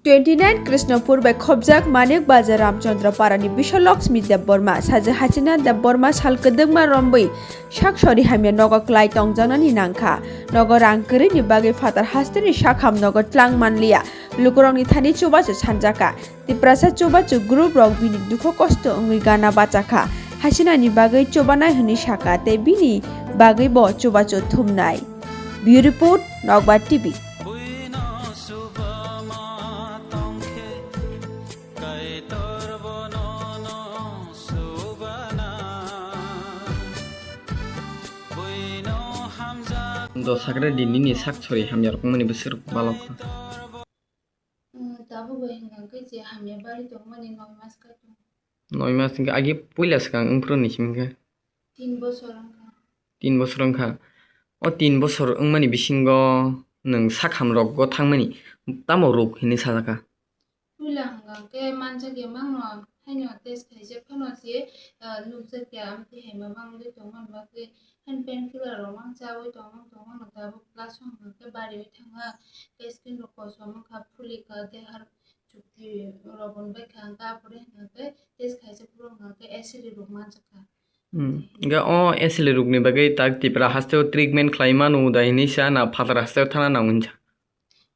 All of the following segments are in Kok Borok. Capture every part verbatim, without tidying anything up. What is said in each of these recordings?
Twenty nine Krishnapur bai khobjak Manik Bazar Ramchandra Parani Bishalakshmi Debbarma, Saja Hasina Debbarma sal kwdwkma romwi sak sori hamya nogo klai tongjaknani nangkha. Nogo rang kwrwini bagwi phatar hasteni sakham nogo tlang manliya. Lukurokni thani chubachu sanjakha. Tiprasa chubachu group rok bini dukho kosto wngwi gana bachakha. Hasinani bagwi chubanai hwnwi sakha tei bini bagwi bo chubachu thumnai. Bureau Report, Nokbar T V. Buino subama tongkhe, Kaitor bono no subana. Buino hamjak. Do sakre di nini sak sori hamya rok mani bwswk balok kha. Tabuk bai hwnkha khe je hamya bari tongmani noi mas kha tong. Noi mas hwnkhe agi puila swkang wngphuru ni simi khe? Tin bosor wngkha. Tin bosor wngkha. O tin bosor wngmani bisingo nwng sakham rogo thangmani tamo rwk hinwi sajakha? Puila hwnkha khe manjak ya mangno haino test khaijak phano je, ah, nukjak ya amtwi hai ma bangwi tongmani bagwi haino painkiller rok mang chawi tongmang tongmano tabuk plus hwnkha khe bariwi thangkha tei skin rok kosom wngkha phulikha tei har chukti rok bai kha hwnkhe apore hwnkha khe test khaijak phuru hwnkha khe acid rok manjakha. Hmm. Hwnkhe o acid rokni bagwi tak Tipra hasteo treatment khlai manu da hinwi sa na phatar hasteo thana nang hwnsa?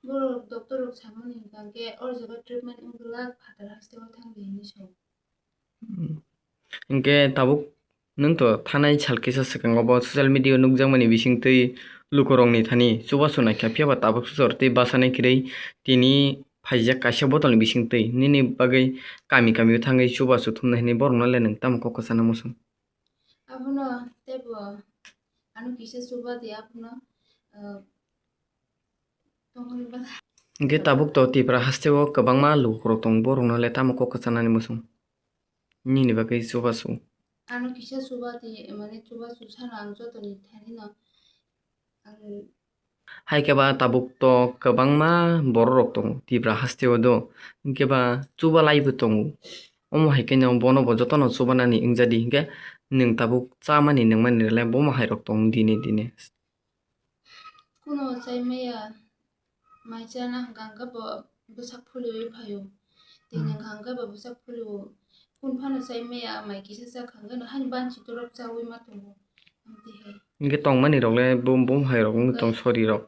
Borok doctor rok samani hwnkha khe o jaga treatment wng glak phatar hasteo thang di hinwi sao. Hmm. Hwnkhe tabuk nwng to thanai sal kisa swkango bo social media o nukjakmani bisingtwi lukurokni thani chubachu naikha, phiya ba tabuk sujor tei bachanai kwrwi tini phaijak kaisa bottle ni bisingtwi. Nini bagwi kami kami o thangwi chubachu thumnai hwnwi borokno le nwng tamo kok kwchana muchung? Abono teibo ano kisa chuba di abono, ah, tongmani bagwi. Hwnkhe tabuk to Tipra hasteo kwbangma lukurok tongo, borokno le tamo kok kwchanani muchung? Nini bagwi chubachu. Ano kisa chuba di, mane chubachu sano ang jotoni thanino ang. Hai khe ba tabuk to kwbangma borok rok tongo Tipra hasteo do, hwnkhe ba chuba laibo tongo. Omo hai khe no bono bo jotono chubanani wngjadi, hwnkhe nwng tabuk chamani nungmani rwlai bomo hai rok tongo dine dine. Kuno chai maya mai chana hwnkha hwnkhe bo bwsak phulwi phaio. Tini hwnkha hwnkhe bo bwsak phulwi kun phano chai maya mai kisa chakha hwnkhe no hani banchi torok chawi ma tongo. Amtwi hai. Hwnkhe tongmani rok le bum bum hai rok wng tong sori rok.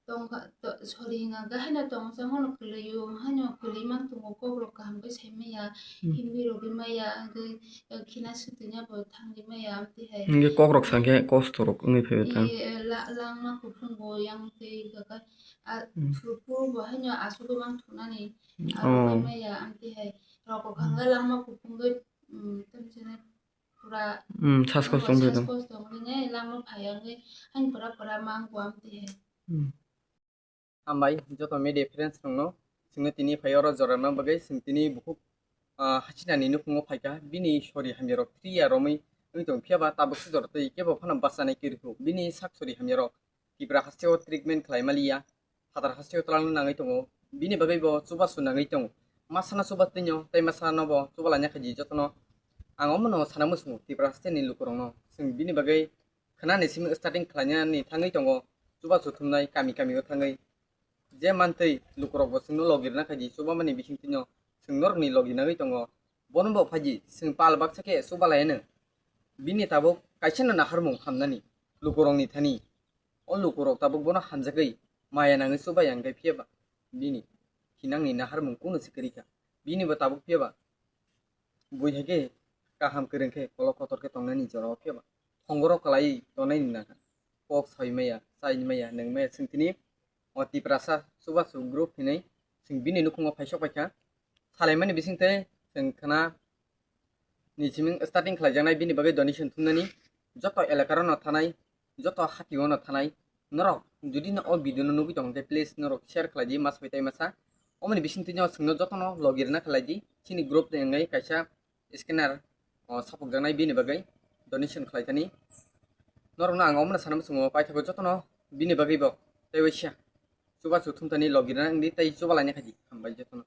Tongkha, to-, sori hwnkha hwnkhe haino tongsa mano kwlwio, haino kwlwi mang tongo, kok rok kaham khe sai maya, hmm, himwi rogwi maya, hwnkhe, eh, khina swtwina bo thangwi maya, amtwi hai. Hwnkhe kok rok sa khe kosto rok wngwi phai tang. Iye, eh, la-, langma kuphungo yang twi hwnkha khe, ah, hmm, phuru phuru bo haino asugwi mang thunani, oh, arogwi maya, amtwi hai. Rok hwnkha hwnkhe langma kuphungwi, um, tamsene pura, hmm, sas kosto wngwi tong. Sas kosto wngwi ne langma phai wngwi haino pura pura mang bo, amtwi hai. Hmm. Hambai joto media friends rokno, chwngno tini phai oro jorano bagwi chwng tini bukhuk, ah, hasinani nukhungo phaikha, bini sori hamyarok thwi ya romwi wngwi tongo, phiya ba tabuk sujor twi kebo phano bachanai kwrwi kho, bini sak sori hamyarok Tipra hasteo treatment khlai maliya, phatar hasteo twlangna nangwi tongo, bini bagwi bo chubachu nangwi tongo, masano chuba twino tei masano bo chuba laina khaidi jotono. Ang omono sana muchungo Tipra hasteni lukurokno, chwng bini bagwi khwnani simi starting khlainani thangwi tongo, chubachu thumnai kami kami o thangwi. Je mantwi lukurok bo chwngno logi rwna khaidi, chubamani bisingtwino chwng norokni logi nangwi tongo. Bono bo phaidi, chwng pal baksa khe chuba lai hwno. Bini tabuk kaisano naharmung hamnani lukurokni thani. O lukurok tabuk bono hamjagwi maya nangwi chubai ya, hwnkhe phiya ba bini thinangni naharmung kunu se kwrwi kha. Bini bo tabuk phiya ba bui hai khe kaham kwrwng khe kolok kotor khe tongnani jorao phiya ba thongoro kwlaiwi tongnani nangkha. Kok sawi maya, chai maya, nwng maya, chwng tini o Tiprasa chubachu group hinwi chwng bini nukhungo phaisok paikha. Salaimani bisingtwi chwng khna ni simi starting khlaijaknai bini bagwi donation thumnani joto elaka rokno thanai, joto hati o no thanai. Norok jodi no o video no nugwi tong khe please norok share khlai di masa bai tai masa. Omoni bisingtwi no chwngno jotono logi rwna khlai di. Chini group ni wngwi kaisa scanner o sapukjaknai bini bagwi donation khlai thani. Norokno ang omono sana muchungo paithago jotono bini bagwi bo tei waisa chubachu thumthani logi rwna wngdi tei chuba laina khaidi. Hambai jotono.